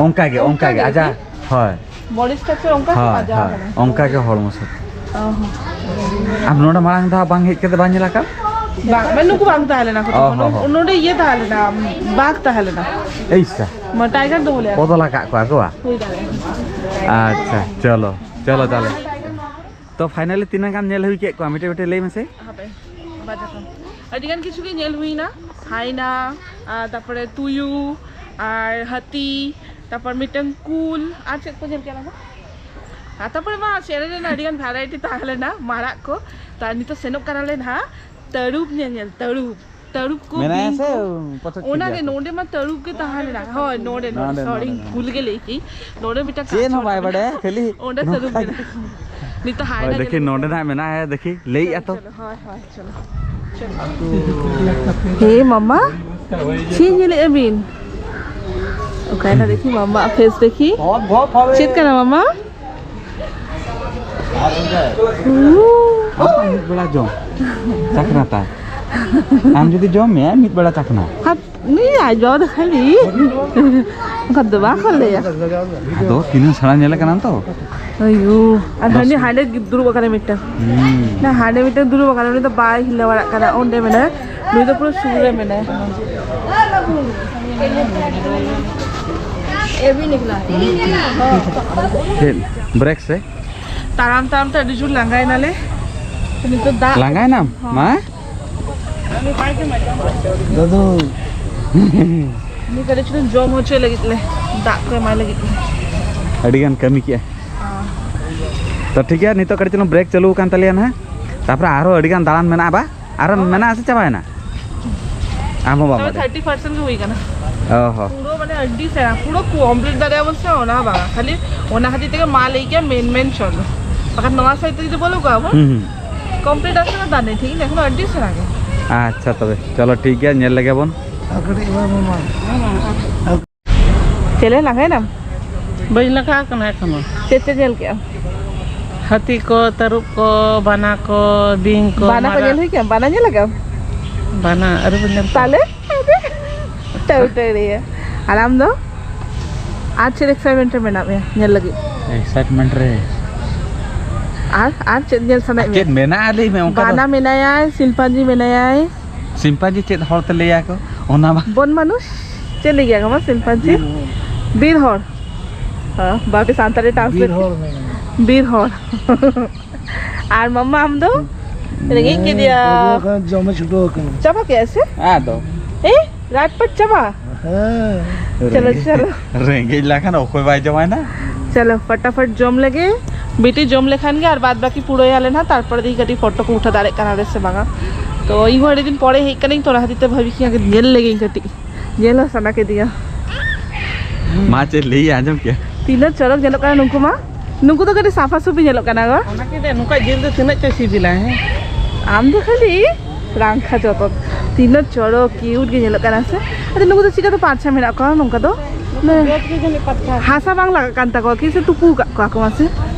ᱚᱱᱠᱟ ᱜᱮ, ᱚᱱᱠᱟ ᱜᱮ, ᱚᱱᱠᱟ ᱜᱮ ᱟᱡᱟᱜ, ᱦᱳᱭ᱾ Body structure ᱚᱱᱠᱟ ᱜᱮ ᱦᱳᱭ, ᱟᱡᱟᱜ ᱦᱳᱭ, ᱠᱟᱱᱟ᱾ ᱚᱱᱠᱟ ᱜᱮ ᱦᱚᱲᱢᱚ ᱥᱟᱛᱮ᱾ ᱚ ᱦᱚᱸ᱾ ᱟᱢ ᱱᱚᱰᱮ ᱢᱟᱲᱟᱝ ᱫᱷᱟᱣ ᱵᱟᱝ ᱦᱮᱡ ᱠᱟᱛᱮ ᱵᱟᱝ ᱧᱮᱞ ᱟᱠᱟᱫ? ᱵᱟᱝ, ᱢᱟᱱᱮ ᱱᱩᱠᱩ ᱵᱟᱝ ᱛᱟᱦᱮᱸ ᱞᱮᱱᱟ ᱠᱚ ᱚ ᱛᱚᱠᱷᱚᱱ᱾ ᱦᱚᱸ, ᱦᱚᱸ᱾ ᱱᱚᱰᱮ ᱤᱭᱟᱹ ᱛᱟᱦᱮᱸ ᱞᱮᱱᱟ, ᱵᱟᱜᱽ ᱛᱟᱦᱮᱸ ᱞᱮᱱᱟ᱾ ᱮᱭᱥᱟ᱾ ᱢᱟ, tiger ᱫᱚᱦᱚ ᱞᱮᱭᱟ᱾ ᱵᱚᱫᱚᱞ ᱟᱠᱟᱫ ᱠᱚᱣᱟ ᱠᱚ ᱵᱟ? ᱦᱩᱭ ᱫᱟᱲᱮᱭᱟᱜᱼᱟ᱾ ᱟᱪᱪᱷᱟ, ᱪᱚᱞᱚ, ᱪᱚᱞᱚ ᱛᱟᱦᱞᱮ᱾ ᱛᱚ, finally ᱛᱤᱱᱟᱹᱜ ᱜᱟᱱ ᱧᱮᱞ ᱦᱩᱭ ᱠᱮᱫ ᱠᱚᱣᱟ? ᱢᱤᱫᱴᱮᱡ ᱢᱤᱫᱴᱮᱡ ᱞᱟᱹᱭ ᱢᱮᱥᱮ᱾ ᱦᱟᱯᱮ, ᱵᱟᱡᱟᱨ ᱠᱷᱚᱱ᱾ ᱟᱹᱰᱤ ᱜᱟᱱ ᱠᱤᱪᱷᱩ ᱜᱮ ᱧᱮᱞ ᱦᱩᱭᱱᱟ᱾ ᱦᱟᱭᱱᱟ, ᱟᱨ ᱛᱟᱨᱯᱚᱨᱮ ᱛᱩᱭᱩ, ᱟᱨ ᱦᱟᱹᱛᱤ, ᱛᱟᱨᱯᱚᱨ ᱢᱤᱫᱴᱟᱝ ᱠᱩᱞ, ᱟᱨ ᱪᱮᱫ ᱠᱚ ᱧᱮᱞ ᱠᱮᱫᱟ ᱠᱚ? ᱟᱨ ᱛᱟᱨᱯᱚᱨᱮ ᱢᱟ ᱪᱮᱬᱮ ᱨᱮᱱᱟᱜ ᱟᱹᱰᱤ ᱜᱟᱱ variety ᱛᱟᱦᱮᱸ ᱞᱮᱱᱟ, ᱢᱟᱨᱟᱜ ᱠᱚ᱾ ᱛᱚ, ᱟᱨ ᱱᱤᱛᱚᱜ ᱥᱮᱱᱚᱜ ᱠᱟᱱᱟᱞᱮ ᱱᱟᱦᱟᱜ ᱛᱟᱹᱨᱩᱵ ᱧᱮᱧᱮᱞ, ᱛᱟᱹᱨᱩᱵ᱾ ᱛᱟᱹᱨᱩᱵ ᱠᱚ, ᱢᱮᱱᱟᱭᱟ ᱵᱤᱧ ᱥᱮ ᱠᱚ᱾ ᱯᱚᱪᱚᱡ ᱚᱱᱟ ᱠᱮᱫᱮᱭᱟ ᱜᱮ, ᱠᱚ? ᱱᱚᱰᱮ ᱢᱟ ᱛᱟᱹᱨᱩᱵ ᱜᱮ ᱛᱟᱦᱮᱸ ᱞᱮᱱᱟ᱾ ᱦᱳᱭ, ᱱᱚᱰᱮ, ᱱᱚᱰᱮ, ᱱᱚᱰᱮ, sorry, ᱱᱚᱰᱮ, ᱤᱧ ᱱᱚᱰᱮ᱾ ᱵᱷᱩᱞ ᱜᱮ ᱞᱟᱹᱭ ᱠᱮᱫᱟᱹᱧ᱾ ᱱᱚᱰᱮ ᱢᱤᱫᱴᱟᱝ ᱪᱮᱫ ᱦᱚᱸ ᱠᱟᱪᱷᱚᱲ ᱵᱟᱭ ᱢᱮᱱᱟᱜᱼᱟ᱾ ᱵᱟᱰᱟᱭᱟ, ᱠᱷᱟᱹᱞᱤ ᱚᱸᱰᱮ ᱱᱚᱝᱠᱟ ᱛᱟᱹᱨᱩᱵ ᱜᱮ᱾ ᱱᱤᱛᱚᱜ ᱦᱳᱭ, ᱦᱟᱭᱱᱟ ᱫᱮᱠᱷᱤ, ᱧᱮᱞ ᱱᱚᱰᱮ ᱦᱩᱭᱩᱜ ᱱᱟᱜ ᱢᱮᱱᱟᱜᱼᱟ, ᱫᱮᱠᱷᱤ, ᱞᱟᱹᱭᱮᱜᱼᱟ ᱛᱚ᱾ ᱪᱚᱞᱚ, ᱦᱳᱭ, ᱦᱳᱭ, ᱪᱚᱞᱚ, ᱪᱚᱞᱚ᱾ ᱦᱮ ᱢᱟᱢᱟ, ᱪᱮᱫ ᱧᱮᱞᱮᱜᱼᱟ ᱵᱤᱱ? ᱚᱠᱟᱭᱱᱟ ᱫᱮᱠᱷᱤ ᱢᱟᱢᱟ face ᱫᱮᱠᱷᱤ᱾ ᱪᱮᱫ ᱠᱟᱱᱟ ᱢᱟᱢᱟ? ᱟᱢ ᱢᱤᱫ ᱵᱮᱲᱟ ᱡᱚᱢ, ᱪᱟᱠᱷᱱᱟ ᱛᱟᱭ᱾ ᱟᱢ ᱡᱩᱫᱤ ᱡᱚᱢ ᱢᱮᱭᱟ, ᱢᱤᱫ ᱵᱮᱲᱟ ᱪᱟᱠᱷᱱᱟ᱾ ᱦᱟᱯ᱾ ᱩᱱᱤ ᱟᱡ ᱵᱟᱵᱟ ᱫᱚ ᱠᱷᱟᱹᱞᱤ ᱚᱱᱠᱟ ᱫᱚ ᱵᱟᱠᱚ ᱞᱟᱹᱭᱟ᱾ ᱟᱫᱚ ᱛᱤᱱᱟᱹᱜ ᱥᱮᱬᱟ ᱧᱮᱞᱮ ᱠᱟᱱᱟ ᱛᱚ᱾ ᱟᱭᱳ, ᱟᱨ ᱦᱟᱹᱱᱤ ᱦᱟᱸᱰᱮ ᱫᱩᱲᱩᱵ ᱟᱠᱟᱱᱟᱭ ᱢᱤᱫᱴᱟᱝ᱾ ᱦᱩᱸ᱾ ᱱᱟ ᱦᱟᱸᱰᱮ ᱢᱤᱫᱴᱟᱝ ᱫᱩᱲᱩᱵ ᱟᱠᱟᱱᱟ, ᱩᱱᱤ ᱫᱚ ᱵᱟᱭ ᱦᱤᱞᱟᱹᱣ ᱵᱟᱲᱟᱜ ᱠᱟᱱᱟ, ᱚᱸᱰᱮ ᱢᱮᱱᱟᱭᱟ᱾ ᱱᱩᱭ ᱫᱚ ᱯᱩᱨᱟᱹ ᱥᱩᱨ ᱨᱮ ᱢᱮᱱᱟᱭᱟ᱾ ᱪᱮᱫ ᱵᱨᱮᱠ ᱥᱮ? ᱛᱟᱲᱟᱢ ᱛᱟᱲᱟᱢ ᱛᱮ ᱟᱹᱰᱤ ᱡᱳᱨ ᱞᱟᱸᱜᱟᱭᱮᱱᱟᱞᱮ᱾ ᱱᱤᱛᱚᱜ ᱫᱟᱜ ᱞᱟᱸᱜᱟᱭᱮᱱᱟᱢ? ᱦᱚᱸ᱾ ᱢᱟ? ᱫᱟᱫᱩ᱾ ᱩᱱᱤ ᱠᱟᱹᱴᱤᱡ ᱪᱩᱞᱩᱝ ᱡᱚᱢ ᱦᱚᱪᱚᱭ ᱞᱟᱹᱜᱤᱫ ᱞᱮ, ᱫᱟᱜ ᱠᱚ ᱮᱢᱟᱭ ᱞᱟᱹᱜᱤᱫ ᱞᱮ᱾ ᱟᱹᱰᱤ ᱜᱟᱱ ᱠᱟᱹᱢᱤ ᱠᱮᱜᱼᱟ᱾ ᱦᱚᱸ᱾ ᱛᱚ ᱴᱷᱤᱠ ᱜᱮᱭᱟ, ᱱᱤᱛᱚᱜ ᱠᱟᱹᱴᱤᱡ ᱪᱩᱞᱩᱝ ᱵᱨᱮᱠ ᱪᱟᱹᱞᱩ ᱟᱠᱟᱱ ᱛᱟᱞᱮᱭᱟ ᱱᱟᱦᱟᱜ᱾ ᱛᱟᱯᱚᱨᱮ ᱟᱨᱦᱚᱸ ᱟᱹᱰᱤ ᱜᱟᱱ ᱫᱟᱬᱟᱱ ᱢᱮᱱᱟᱜᱼᱟ ᱵᱟ? ᱟᱨᱦᱚᱸ ᱦᱚᱸ᱾ ᱢᱮᱱᱟᱜᱼᱟ ᱥᱮ ᱪᱟᱵᱟᱭᱮᱱᱟ? ᱟᱢ ᱦᱚᱸ ᱵᱟᱢ ᱛᱚᱵᱮ ᱵᱟᱰᱟᱭᱟ᱾ ᱛᱷᱟᱨᱴᱤ ᱯᱟᱨᱥᱮᱱᱴ ᱜᱮ ᱦᱩᱭ ᱠᱟᱱᱟ᱾ ᱚ ᱦᱚᱸ᱾ ᱯᱩᱨᱟᱹ ᱢᱟᱱᱮ ᱟᱹᱰᱤ ᱥᱮᱬᱟ, ᱯᱩᱨᱟᱹ ᱠᱚᱢᱯᱞᱤᱴ ᱫᱟᱲᱮᱭᱟᱜᱼᱟ ᱵᱚᱱ ᱥᱮ ᱚᱱᱟ ᱦᱚᱸ ᱵᱟᱝᱟ, ᱠᱷᱟᱹᱞᱤ ᱚᱱᱟ ᱠᱷᱟᱹᱛᱤᱨ ᱛᱮᱜᱮ ᱢᱟ ᱞᱟᱹᱭ ᱠᱮᱭᱟ ᱢᱮᱱ ᱢᱮᱱ ᱪᱚᱞ᱾ ᱵᱟᱠᱷᱟᱱ ᱱᱚᱣᱟ ᱥᱟᱭᱤᱰ ᱛᱮ ᱡᱩᱫᱤ ᱵᱚᱞᱚ ᱠᱚᱜᱼᱟ ᱵᱚᱱ, ᱦᱩᱸ, ᱦᱩᱸ᱾ ᱠᱚᱢᱯᱞᱤᱴ ᱟᱥᱮ ᱵᱟᱝ ᱫᱟᱱᱮ ᱴᱷᱤᱠ ᱮᱠᱷᱚᱱ ᱟᱹᱰᱤ ᱥᱮᱬᱟ ᱜᱮ᱾ ᱟᱪᱪᱷᱟ ᱛᱚᱵᱮ ᱪᱚᱞᱚ ᱴᱷᱤᱠ ᱜᱮᱭᱟ, ᱧᱮᱞ ᱞᱮᱜᱮ ᱵᱚᱱ᱾ ᱟᱨ ᱠᱟᱹᱴᱤᱡ ᱮᱢᱟᱭ ᱢᱮ ᱢᱟ᱾ ᱪᱮᱞᱮ ᱞᱟᱸᱜᱟᱭᱱᱟᱢ? ᱵᱟᱹᱧ ᱞᱟᱸᱜᱟ ᱟᱠᱟᱱᱟ ᱮᱠᱷᱚᱱᱳ᱾ ᱪᱮᱫ ᱪᱮᱫ ᱧᱮᱞ ᱠᱮᱜᱼᱟᱢ? ᱦᱟᱹᱛᱤ ᱠᱚ, ᱛᱟᱹᱨᱩᱵ ᱠᱚ, ᱵᱟᱱᱟ ᱠᱚ, ᱵᱤᱧ ᱠᱚ, ᱵᱟᱱᱟ ᱠᱚ ᱢᱟᱨᱟᱜ᱾ ᱧᱮᱞ ᱦᱩᱭ ᱠᱮᱜᱼᱟᱢ? ᱵᱟᱱᱟ ᱧᱮᱞ ᱟᱠᱟᱜᱼᱟᱢ? ᱵᱟᱱᱟ ᱟᱹᱣᱨᱤ ᱵᱚᱱ ᱧᱮᱞ ᱠᱚᱣᱟ᱾ ᱛᱟᱦᱞᱮ? ᱴᱟᱹᱣᱴᱟᱹᱲᱤᱭᱟᱹ᱾ ᱟᱨ ᱟᱢ ᱫᱚ? ᱟᱨ ᱪᱮᱫ ᱮᱠᱥᱟᱭᱴᱢᱮᱱᱴ ᱨᱮ ᱢᱮᱱᱟᱜ ᱢᱮᱭᱟ ᱧᱮᱞ ᱞᱟᱹᱜᱤᱫ? ᱮᱠᱥᱟᱭᱴᱢᱮᱱᱴ ᱨᱮ᱾ ᱟᱨ, ᱟᱨ ᱪᱮᱫ ᱧᱮᱞ ᱥᱟᱱᱟᱭᱮᱫ ᱪᱮᱫ ᱢᱮᱭᱟ? ᱢᱮᱱᱟᱜᱼᱟ ᱞᱟᱹᱭ ᱢᱮ ᱚᱱᱠᱟ ᱫᱚ? ᱵᱟᱱᱟ ᱢᱮᱱᱟᱭᱟ, ᱥᱤᱞᱯᱟᱧᱡᱤ ᱢᱮᱱᱟᱭᱟᱭ᱾ ᱥᱤᱢᱯᱟᱧᱡᱤ ᱪᱮᱫ ᱦᱚᱲ ᱛᱮ ᱞᱟᱹᱭᱟ ᱠᱚ? ᱚᱱᱟ ᱢᱟ ᱵᱚᱱ ᱢᱟᱱᱩᱥ? ᱪᱮᱫ ᱞᱟᱹᱭ ᱜᱮᱭᱟ ᱠᱚ ᱢᱟ ᱥᱤᱢᱯᱟᱧᱡᱤ? ᱵᱤᱨ ᱦᱚᱲ᱾ ᱵᱤᱨ ᱦᱚᱲ᱾ ᱦᱚᱸ, ᱵᱟᱯᱮ ᱥᱟᱱᱛᱟᱲᱤ ᱵᱤᱨ ᱴᱨᱟᱱᱥᱞᱮᱴ ᱦᱚᱲ ᱢᱮᱱᱟᱭᱟ᱾ ᱵᱤᱨ ᱦᱚᱲ᱾ ᱟᱨ ᱢᱟᱢᱟ ᱟᱢ ᱫᱚ? ᱨᱮᱸᱜᱮᱡ ᱠᱮᱫᱮᱭᱟ᱾ ᱵᱟᱹᱵᱩ ᱮᱠᱷᱚᱱ ᱡᱚᱢᱮ ᱪᱷᱩᱴᱟᱹᱣ ᱟᱠᱟᱱᱟ᱾ ᱪᱟᱵᱟ ᱠᱮᱜᱼᱟ ᱥᱮ? ᱟᱫᱚ᱾ ᱮ, ᱨᱟᱡᱽᱯᱟᱴ ᱪᱟᱵᱟ? ᱦᱮᱸ᱾ ᱪᱚᱞᱚ, ᱨᱮᱸᱜᱮᱡ, ᱪᱚᱞᱚ᱾ ᱨᱮᱸᱜᱮᱡ ᱞᱮᱠᱷᱟᱱ ᱚᱠᱚᱭ ᱵᱟᱭ ᱡᱚᱢᱟᱭ ᱱᱟ? ᱪᱚᱞᱚ, ᱯᱷᱟᱴᱟᱯᱷᱟᱴ ᱡᱚᱢ ᱞᱮᱜᱮ᱾ ᱵᱤᱴᱤ ᱡᱚᱢ ᱞᱮᱠᱷᱟᱱ ᱜᱮ ᱟᱨ ᱵᱟᱫ ᱵᱟᱹᱠᱤ ᱯᱩᱨᱟᱹᱭᱟᱞᱮ ᱱᱟᱦᱟᱜ, ᱛᱟᱨᱯᱚᱨᱮ ᱫᱚ ᱤᱧ ᱠᱟᱹᱴᱤᱡ ᱯᱷᱳᱴᱳ ᱠᱚ ᱩᱴᱷᱟᱹ ᱫᱟᱲᱮᱭᱟᱜ ᱠᱟᱱᱟ ᱞᱮ ᱥᱮ ᱵᱟᱝᱟ᱾ ᱛᱚ, ᱤᱧ ᱦᱚᱸ ᱟᱹᱰᱤ ᱫᱤᱱ ᱯᱚᱨᱮ ᱦᱮᱡ ᱠᱟᱹᱱᱟᱹᱧ, ᱛᱚ, ᱚᱱᱟ ᱠᱷᱟᱹᱛᱤᱨ ᱛᱮ ᱵᱷᱟᱵᱤ ᱠᱤᱧ ᱧᱮᱞ ᱞᱮᱜᱮᱧ ᱠᱟᱹᱴᱤᱡ᱾ ᱧᱮᱞ ᱦᱚᱸ ᱥᱟᱱᱟ ᱠᱮᱫᱤᱧᱟ᱾ ᱢᱟ ᱪᱮᱫ ᱞᱟᱹᱭ ᱟᱸᱡᱚᱢ ᱠᱮᱭᱟ? ᱛᱤᱱᱟᱹᱜ ᱪᱚᱨᱚᱠ ᱧᱮᱞᱚᱜ ᱠᱟᱱᱟ ᱱᱩᱠᱩ ᱢᱟ᱾ ᱱᱩᱠᱩ ᱫᱚ ᱠᱟᱹᱴᱤᱡ ᱥᱟᱯᱷᱟ ᱥᱩᱯᱷᱤ ᱧᱮᱞᱚᱜ ᱠᱟᱱᱟ ᱜᱚ᱾ ᱚᱱᱟ ᱠᱤ ᱞᱟᱹᱭᱟ, ᱱᱚᱝᱠᱟ ᱡᱤᱞ ᱫᱚ ᱛᱤᱱᱟᱹᱜ ᱪᱚ ᱥᱤᱵᱤᱞᱟ, ᱦᱮᱸ? ᱟᱢ ᱫᱚ ᱠᱷᱟᱹᱞᱤ ᱨᱟᱝᱠᱷᱟ ᱡᱚᱛᱚ᱾ ᱛᱤᱱᱟᱹᱜ ᱪᱚᱨᱚᱠ, ᱠᱤᱭᱩᱴ ᱜᱮ ᱧᱮᱞᱚᱜ ᱠᱟᱱᱟ ᱥᱮ᱾ ᱟᱫᱚ ᱱᱩᱠᱩ ᱫᱚ ᱪᱤᱠᱟᱹᱛᱮ ᱯᱟᱨᱪᱷᱟ ᱢᱮᱱᱟᱜ ᱠᱚᱣᱟ ᱱᱚᱝᱠᱟ ᱫᱚ? ᱱᱩᱠᱩ ᱢᱟᱱᱮ ᱵᱮᱥ ᱜᱮ ᱡᱟᱹᱱᱤᱡ ᱯᱟᱨᱪᱷᱟ᱾ ᱦᱟᱥᱟ ᱵᱟᱝ ᱞᱟᱜᱟᱜ ᱠᱟᱱ ᱛᱟᱠᱚᱣᱟ ᱠᱤ ᱥᱮ ᱛᱩᱯᱩ ᱟᱠᱟᱫ ᱠᱚᱣᱟ ᱠᱚ ᱢᱟᱥᱮ?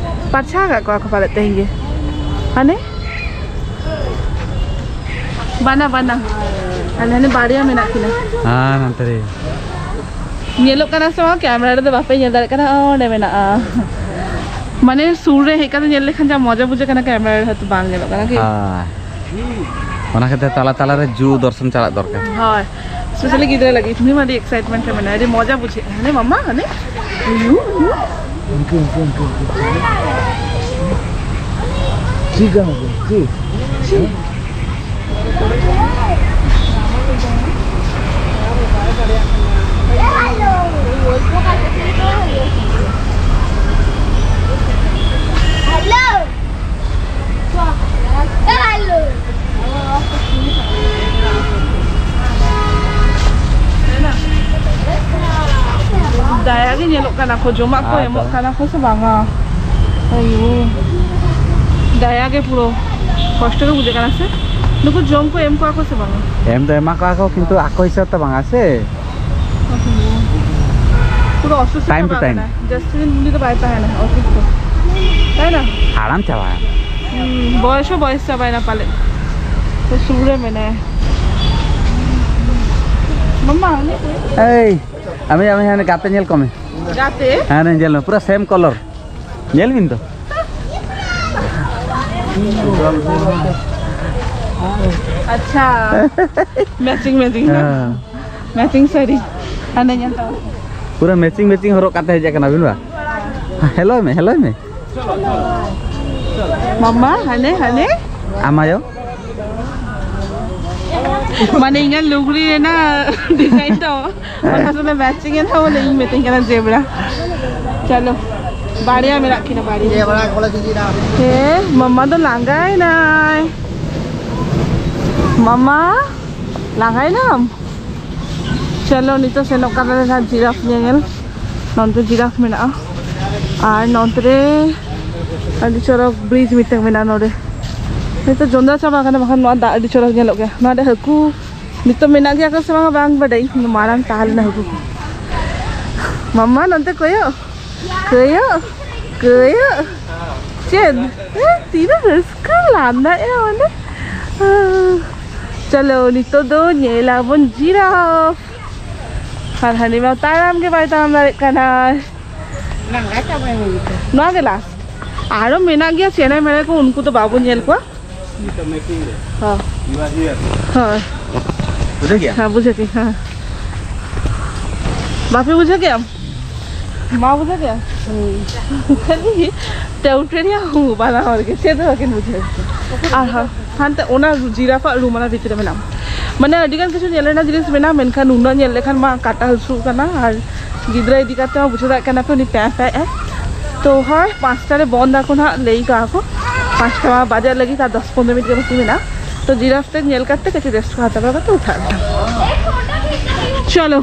ᱯᱟᱨᱪᱷᱟ ᱟᱠᱟᱫ ᱠᱚᱣᱟ ᱠᱚ ᱯᱟᱞᱮᱫ ᱛᱮᱦᱮᱧ ᱜᱮ᱾ ᱦᱟᱱᱮ? ᱵᱟᱱᱟ, ᱵᱟᱱᱟ᱾ ᱟᱞᱮ ᱦᱟᱱᱮ ᱵᱟᱨᱭᱟ ᱢᱮᱱᱟᱜ ᱠᱤᱱᱟ᱾ ᱦᱮᱸ, ᱱᱚᱱᱛᱮ ᱨᱮ᱾ ᱧᱮᱞᱚᱜ ᱠᱟᱱᱟ ᱥᱮ ᱵᱟᱝ? ᱠᱮᱢᱨᱟ ᱨᱮᱫᱚ ᱵᱟᱯᱮ ᱧᱮᱞ ᱫᱟᱲᱮᱭᱟᱜ ᱠᱟᱱᱟ, ᱚᱸᱰᱮ ᱢᱮᱱᱟᱜᱼᱟ᱾ ᱢᱟᱱᱮ ᱥᱩᱨ ᱨᱮ ᱦᱮᱡ ᱠᱟᱛᱮ ᱧᱮᱞ ᱞᱮᱠᱷᱟᱱ ᱡᱟ ᱢᱚᱡᱟ ᱵᱩᱡᱷᱟᱹᱜ ᱠᱟᱱᱟ, ᱠᱮᱢᱨᱟ ᱨᱮ ᱦᱚᱭᱛᱳ ᱵᱟᱝ ᱧᱮᱞᱚᱜ ᱠᱟᱱᱟ ᱠᱤ? ᱦᱮᱸ, ᱚᱱᱟ ᱠᱷᱟᱹᱛᱤᱨ ᱛᱟᱞᱟ ᱛᱟᱞᱟ ᱨᱮ ᱡᱩ ᱫᱚᱨᱥᱚᱱ ᱪᱟᱞᱟᱜ ᱫᱚᱨᱠᱟᱨ᱾ ᱦᱳᱭ, specially ᱜᱤᱫᱽᱨᱟᱹ ᱞᱟᱹᱜᱤᱫ ᱩᱱᱤ ᱢᱟ ᱟᱹᱰᱤ excitement ᱨᱮ ᱢᱮᱱᱟᱭᱟ, ᱟᱹᱰᱤ ᱢᱚᱡᱟ ᱵᱩᱡᱷᱟᱹᱜᱼᱟ᱾ ᱦᱟᱱᱮ ᱢᱟᱢᱟ, ᱦᱟᱱᱮ ᱩᱱᱠᱩ, ᱩᱱᱠᱩ, ᱩᱱᱠᱩ, ᱩᱱᱠᱩ, ᱩᱱᱠᱩ᱾ ᱪᱮᱫ ᱠᱟᱱᱟ ᱠᱚ? ᱪᱮᱫ? ᱪᱮᱫ? ᱫᱟᱭᱟ ᱜᱮ ᱧᱮᱞᱚᱜ ᱠᱟᱱᱟ ᱠᱚ, ᱡᱚᱢᱟᱜ ᱠᱚ ᱟᱫᱚ ᱮᱢᱚᱜ ᱠᱟᱱᱟ ᱠᱚ ᱥᱮ ᱵᱟᱝᱟ? ᱟᱭᱳ, ᱫᱟᱭᱟ ᱜᱮ ᱯᱩᱨᱟᱹ ᱠᱚᱥᱴᱚ ᱜᱮ ᱵᱩᱡᱷᱟᱹᱜ ᱠᱟᱱᱟ ᱥᱮ? ᱱᱩᱠᱩ ᱡᱚᱢ ᱠᱚ ᱮᱢ ᱠᱚᱣᱟ ᱠᱚ ᱥᱮ ᱵᱟᱝᱟ? ᱮᱢ ᱫᱚ ᱮᱢᱟ ᱠᱚᱣᱟ ᱠᱚ, ᱠᱤᱱᱛᱩ ᱟᱠᱚ ᱦᱤᱥᱟᱹᱵ ᱛᱮ ᱵᱟᱝᱟ ᱥᱮ᱾ ᱯᱩᱨᱟᱹ ᱚᱥᱩᱥᱛᱷ time to ᱪᱟᱵᱟ time. ᱟᱠᱟᱱᱟᱭ᱾ ᱡᱟᱹᱥᱛᱤ ᱫᱤᱱ ᱩᱱᱤ ᱫᱚ ᱵᱟᱭ ᱛᱟᱦᱮᱱᱟ, ᱚᱥᱩᱥᱛᱷ᱾ ᱛᱟᱭ ᱱᱟ? ᱦᱟᱲᱟᱢ ᱪᱟᱵᱟᱭᱮᱱᱟ᱾ ᱦᱩᱸ, ᱵᱚᱭᱮᱥ ᱦᱚᱸ ᱵᱚᱭᱮᱥ ᱪᱟᱵᱟᱭᱮᱱᱟ ᱯᱟᱞᱮ᱾ ᱛᱚ ᱥᱩᱨ ᱨᱮ ᱢᱮᱱᱟᱭᱟ᱾ ᱢᱟᱢᱟ, ᱩᱱᱤ ᱚᱠᱚᱭ? ᱮᱭ, ᱟᱢᱤ, ᱟᱢᱤ, ᱦᱟᱱᱮ ᱜᱟᱛᱮ ᱧᱮᱞ ᱠᱚᱢᱮ᱾ ᱜᱟᱛᱮ? ᱦᱟᱱᱮ ᱧᱮᱞ ᱢᱮ, ᱯᱩᱨᱟᱹ same color. ᱧᱮᱞ ᱵᱤᱱ ᱛᱚ᱾ ᱟᱪᱪᱷᱟ᱾ Matching, matching. ᱦᱮᱸ᱾ Matching ᱥᱟᱹᱲᱤ᱾ ᱦᱟᱸᱰᱮ ᱧᱮᱞ ᱛᱟᱢ᱾ ᱯᱩᱨᱟᱹ matching, matching ᱦᱚᱨᱚᱜ ᱠᱟᱛᱮ ᱦᱮᱡ ᱟᱠᱟᱱᱟ ᱵᱤᱱ ᱵᱟ? Hello ᱢᱮ, hello ᱢᱮ᱾ ᱢᱟᱢᱟ, ᱦᱟᱱᱮ, ᱦᱟᱱᱮ᱾ ᱟᱢ ᱟᱭᱳ? ᱢᱟᱱᱮ ᱤᱧᱟᱹᱜ ᱞᱩᱜᱽᱲᱤ ᱨᱮᱱᱟᱜ design ᱫᱚ ᱚᱱᱟ ᱥᱟᱞᱟᱜ matching ᱮᱱᱟ ᱵᱚᱞᱮ, ᱤᱧ ᱢᱤᱛᱟᱹᱧ ᱠᱟᱱᱟ zebra᱾ ᱪᱚᱞᱚ, ᱵᱟᱨᱭᱟ ᱢᱮᱱᱟᱜ ᱠᱤᱱᱟ, ᱵᱟᱨᱭᱟ᱾ ᱦᱮᱸ, ᱢᱟᱢᱟ ᱫᱚ ᱞᱟᱸᱜᱟᱭᱮᱱᱟᱭ᱾ ᱢᱟᱢᱟ, ᱞᱟᱸᱜᱟᱭᱮᱱᱟᱢ? ᱪᱚᱞᱚ, ᱱᱤᱛᱚᱜ ᱥᱮᱱᱚᱜ ᱠᱟᱱᱟᱞᱮ ᱱᱟᱦᱟᱜ giraffe ᱧᱮᱧᱮᱞ᱾ ᱱᱚᱱᱛᱮ giraffe ᱢᱮᱱᱟᱜᱼᱟ᱾ ᱟᱨ ᱱᱚᱱᱛᱮ ᱨᱮ ᱟᱹᱰᱤ ᱪᱚᱨᱚᱠ bridge ᱢᱤᱫᱴᱟᱝ ᱢᱮᱱᱟᱜᱼᱟ ᱱᱚᱰᱮ᱾ ᱱᱤᱛᱚᱜ ᱡᱚᱸᱫᱨᱟ ᱪᱟᱵᱟ ᱟᱠᱟᱱᱟ, ᱵᱟᱠᱷᱟᱱ ᱱᱚᱣᱟ ᱫᱟᱜ ᱟᱹᱰᱤ ᱪᱚᱨᱚᱠ ᱧᱮᱞᱚᱜ ᱜᱮᱭᱟ᱾ ᱱᱚᱰᱮ ᱦᱟᱹᱠᱩ ᱱᱤᱛᱚᱜ ᱢᱮᱱᱟᱜ ᱜᱮᱭᱟ ᱠᱚ ᱥᱮ ᱵᱟᱝ, ᱵᱟᱝ ᱵᱟᱰᱟᱭ᱾ ᱤᱧ ᱢᱟᱨᱟᱝ ᱛᱟᱦᱮᱸ ᱞᱮᱱᱟ ᱦᱟᱹᱠᱩ ᱠᱚ᱾ ᱢᱟᱢᱟ, ᱱᱚᱱᱛᱮ ᱠᱚᱭᱚᱜ, ᱠᱚᱭᱚᱜ, ᱠᱚᱭᱚᱜ᱾ ᱪᱮᱫ? ᱦᱮᱸ, ᱛᱤᱱᱟᱹᱜ ᱨᱟᱹᱥᱠᱟᱹ ᱞᱟᱸᱫᱟᱭᱮᱜᱼᱟ ᱚᱸᱰᱮ᱾ ᱪᱚᱞᱚ, ᱱᱤᱛᱚᱜ ᱫᱚ ᱧᱮᱞ ᱟᱵᱚᱱ ᱡᱤᱨᱟᱯ᱾ ᱟᱨ ᱦᱟᱹᱱᱤ ᱢᱟ ᱛᱟᱲᱟᱢ ᱜᱮ ᱵᱟᱭ ᱛᱟᱲᱟᱢ ᱫᱟᱲᱮᱭᱟᱜ ᱠᱟᱱᱟ᱾ ᱞᱟᱸᱜᱟ ᱪᱟᱵᱟᱭᱮᱱᱟ ᱱᱤᱛᱚᱜ᱾ ᱱᱚᱣᱟ ᱜᱮ ᱞᱟᱥᱴ᱾ ᱟᱨᱚ ᱢᱮᱱᱟᱜ ᱜᱮᱭᱟ ᱪᱮᱬᱮ ᱢᱮᱬᱮ ᱠᱚ, ᱩᱱᱠᱩ ᱫᱚ ᱵᱟᱵᱚᱱ ᱧᱮᱞ ᱠᱚᱣᱟ᱾ ᱦᱚᱸ᱾ ᱦᱚᱸ᱾ ᱵᱩᱡᱷᱟᱹᱣ ᱠᱮᱜᱼᱟ? ᱦᱮᱸ, ᱵᱩᱡᱷᱟᱹᱣ ᱠᱮᱜᱼᱟᱹᱧ, ᱦᱮᱸ᱾ ᱵᱟᱯᱮ ᱵᱩᱡᱷᱟᱹᱣ ᱠᱮᱜᱼᱟ? ᱢᱟ ᱵᱩᱡᱷᱟᱹᱣ ᱠᱮᱜᱼᱟ? ᱠᱷᱟᱹᱞᱤ ᱴᱟᱹᱣᱴᱟᱹᱨᱤᱭᱟᱹ ᱦᱩ, ᱵᱟᱱᱟ ᱦᱚᱲ ᱜᱮ, ᱪᱮᱫ ᱦᱚᱸ ᱵᱟᱹᱠᱤᱱ ᱵᱩᱡᱷᱟᱹᱣ ᱠᱮᱜᱼᱟ᱾ ᱟᱨ ᱦᱟᱱ-, ᱦᱟᱱᱛᱮ ᱚᱱᱟ ᱡᱤᱨᱟᱯᱷ ᱟᱜ ᱨᱩᱢ ᱚᱱᱟ ᱵᱷᱤᱛᱨᱤ ᱨᱮ ᱢᱮᱱᱟᱜᱼᱟ᱾ ᱢᱟᱱᱮ ᱟᱹᱰᱤ ᱜᱟᱱ ᱠᱤᱪᱷᱩ ᱧᱮᱞ ᱨᱮᱱᱟᱜ ᱡᱤᱱᱤᱥ ᱢᱮᱱᱟᱜᱼᱟ, ᱢᱮᱱᱠᱷᱟᱱ ᱩᱱᱟᱹᱜ ᱧᱮᱞ ᱞᱮᱠᱷᱟᱱ ᱢᱟ ᱠᱟᱴᱟ ᱦᱟᱹᱥᱩᱜ ᱠᱟᱱᱟ, ᱟᱨ ᱜᱤᱫᱽᱨᱟᱹ ᱤᱫᱤ ᱠᱟᱛᱮ ᱦᱚᱸ ᱵᱩᱡᱷᱟᱹᱣ ᱫᱟᱲᱮᱭᱟᱜ ᱠᱟᱱᱟ ᱯᱮ, ᱩᱱᱤ ᱯᱮᱸ ᱯᱮᱸ ᱮ᱾ ᱛᱚ ᱦᱳᱭ, ᱯᱟᱸᱪᱴᱟ ᱨᱮ ᱵᱚᱱᱫ ᱟᱠᱚ ᱱᱟᱦᱟᱜ, ᱞᱟᱹᱭ ᱠᱟᱜᱼᱟ ᱠᱚ ᱯᱟᱸᱪᱴᱟ ᱵᱟᱡᱟᱜ ᱞᱟᱹᱜᱤᱫ, ᱟᱨ ᱫᱚᱥ ᱯᱚᱱᱨᱚ ᱢᱤᱱᱤᱴ ᱜᱮ ᱵᱟᱹᱠᱤ ᱢᱮᱱᱟᱜᱼᱟ᱾ ᱛᱚ ᱡᱤᱨᱟᱯᱷ ᱛᱮ ᱧᱮᱞ ᱠᱟᱛᱮ ᱠᱟᱹᱴᱤᱡ ᱨᱮᱥᱴ ᱠᱚ ᱦᱟᱛᱟᱣ ᱵᱟᱲᱟ ᱠᱟᱛᱮ ᱩᱴᱷᱟᱹᱜ ᱟᱞᱮ᱾ ᱪᱚᱞᱚ᱾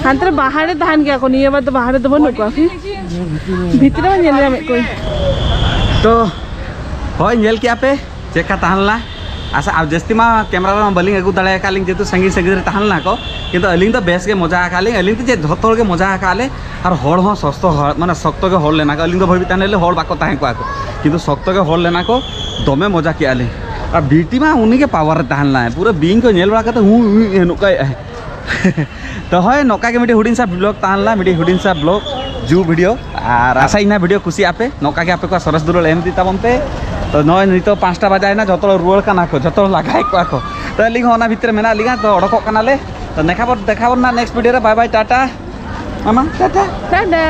ᱦᱟᱱᱛᱮ ᱨᱮ ᱵᱟᱦᱟ ᱨᱮ ᱛᱟᱦᱮᱱ ᱜᱮᱭᱟ ᱠᱚ, ᱱᱤᱭᱟᱹ ᱵᱟᱨ ᱫᱚ ᱵᱟᱦᱟ ᱨᱮᱫᱚ ᱵᱟᱹᱱᱩᱜ ᱠᱚᱣᱟ᱾ ᱯᱷᱤᱨ ᱵᱷᱤᱛᱨᱤ ᱨᱮ ᱧᱮᱞ ᱧᱟᱢᱮᱫ ᱠᱚᱣᱟᱧ᱾ ᱛᱚ ᱦᱳᱭ, ᱧᱮᱞ ᱠᱮᱜᱼᱟ ᱯᱮ ᱪᱮᱫ ᱞᱮᱠᱟ ᱛᱟᱦᱮᱸ ᱞᱮᱱᱟ? ᱟᱪᱪᱷᱟ, ᱟᱨ ᱡᱟᱹᱥᱛᱤ ᱢᱟ ᱠᱮᱢᱨᱟ ᱨᱮᱢᱟ ᱵᱟᱹᱞᱤᱧ ᱟᱹᱜᱩ ᱫᱟᱲᱮ ᱟᱠᱟᱫ ᱞᱤᱧ, ᱡᱮᱦᱮᱛᱩ ᱥᱟᱺᱜᱤᱧ ᱥᱟᱺᱜᱤᱧ ᱨᱮ ᱛᱟᱦᱮᱸ ᱞᱮᱱᱟ ᱠᱚ, ᱠᱤᱱᱛᱩ ᱟᱹᱞᱤᱧ ᱫᱚ ᱵᱮᱥ ᱜᱮ ᱢᱚᱡᱟ ᱟᱠᱟᱫ ᱞᱤᱧ, ᱟᱹᱞᱤᱧ ᱛᱮ ᱪᱮᱫ ᱡᱷᱚᱛᱚ ᱦᱚᱲ ᱜᱮ ᱢᱚᱡᱟ ᱟᱠᱟᱫ ᱞᱮ᱾ ᱟᱨ ᱦᱚᱲ ᱦᱚᱸ ᱥᱚᱥᱛᱚ ᱦᱚᱲ, ᱢᱟᱱᱮ ᱥᱚᱠᱛᱚ ᱜᱮ ᱦᱚᱲ ᱞᱮᱱᱟ ᱠᱚ, ᱟᱹᱞᱤᱧ ᱫᱚ ᱵᱷᱟᱹᱵᱤ ᱛᱟᱦᱮᱸ ᱞᱮ ᱦᱚᱲ ᱵᱟᱠᱚ ᱛᱟᱦᱮᱸ ᱠᱚᱜᱼᱟ ᱠᱚ, ᱠᱤᱱᱛᱩ ᱥᱚᱠᱛᱚ ᱜᱮ ᱦᱚᱲ ᱞᱮᱱᱟ ᱠᱚ, ᱫᱚᱢᱮ ᱢᱚᱡᱟ ᱠᱮᱜᱼᱟ ᱞᱤᱧ᱾ ᱟᱨ ᱵᱤᱴᱤ ᱢᱟ ᱩᱱᱤ ᱜᱮ ᱯᱟᱣᱟᱨ ᱨᱮ ᱛᱟᱦᱮᱸ ᱞᱮᱱᱟᱭ, ᱯᱩᱨᱟᱹ ᱵᱤᱧ ᱠᱚ ᱧᱮᱞ ᱵᱟᱲᱟ ᱠᱟᱛᱮ ᱦᱩᱸ ᱦᱩᱸ ᱱᱚᱝᱠᱟᱭᱮᱫᱼᱟᱭ᱾ ᱛᱚ ᱦᱳᱭ, ᱱᱚᱝᱠᱟ ᱜᱮ ᱢᱤᱫᱴᱤᱡ ᱦᱩᱰᱤᱧ ᱥᱟ ᱵᱞᱚᱜ ᱛᱟᱦᱮᱸ ᱞᱮᱱᱟ, ᱢᱤᱫᱴᱤᱡ ᱦᱩᱰᱤᱧ ᱥᱟ ᱵᱞᱚᱜ, ᱡᱩ ᱵᱷᱤᱰᱤᱭᱳ᱾ ᱟᱨ ᱟᱥᱟᱭᱟᱹᱧ ᱱᱟ ᱵᱷᱤᱰᱤᱭᱳ ᱠᱩᱥᱤᱭᱟᱜ ᱯᱮ, ᱱᱚᱝᱠᱟ ᱜᱮ ᱟᱯᱮ ᱠᱚᱣᱟᱜ ᱥᱚᱨᱮᱥ ᱫᱩᱞᱟᱹᱲ ᱮᱢ ᱤᱫᱤ ᱛᱟᱵᱚᱱ ᱯᱮ᱾ ᱛᱚ ᱱᱚᱜᱼᱚᱭ ᱱᱤᱛᱚᱜ ᱯᱟᱸᱪᱴᱟ ᱵᱟᱡᱟᱭᱮᱱᱟ, ᱡᱚᱛᱚ ᱦᱚᱲ ᱨᱩᱣᱟᱹᱲ ᱠᱟᱱᱟ ᱠᱚ, ᱡᱚᱛᱚ ᱦᱚᱲ ᱞᱟᱜᱟᱭᱮᱫ ᱠᱚᱣᱟ ᱠᱚ᱾ ᱛᱚ ᱟᱹᱞᱤᱧ ᱦᱚᱸ ᱚᱱᱟ ᱵᱷᱤᱛᱨᱤ ᱨᱮ ᱢᱮᱱᱟᱜ ᱞᱤᱧᱟ, ᱛᱚ ᱚᱰᱚᱠᱚᱜ ᱠᱟᱱᱟᱞᱮ᱾ ᱛᱚ ᱫᱮᱠᱷᱟ ᱵᱚᱱ, ᱫᱮᱠᱷᱟ ᱵᱚᱱ ᱱᱟ ᱱᱮᱠᱥᱴ ᱵᱷᱤᱰᱤᱭᱳ ᱨᱮ᱾ ᱵᱟᱭ ᱵᱟᱭ, ᱴᱟᱴᱟ᱾ ᱢᱟᱢᱟ, ᱴᱟᱴᱟ᱾ ᱴᱟᱴᱟ᱾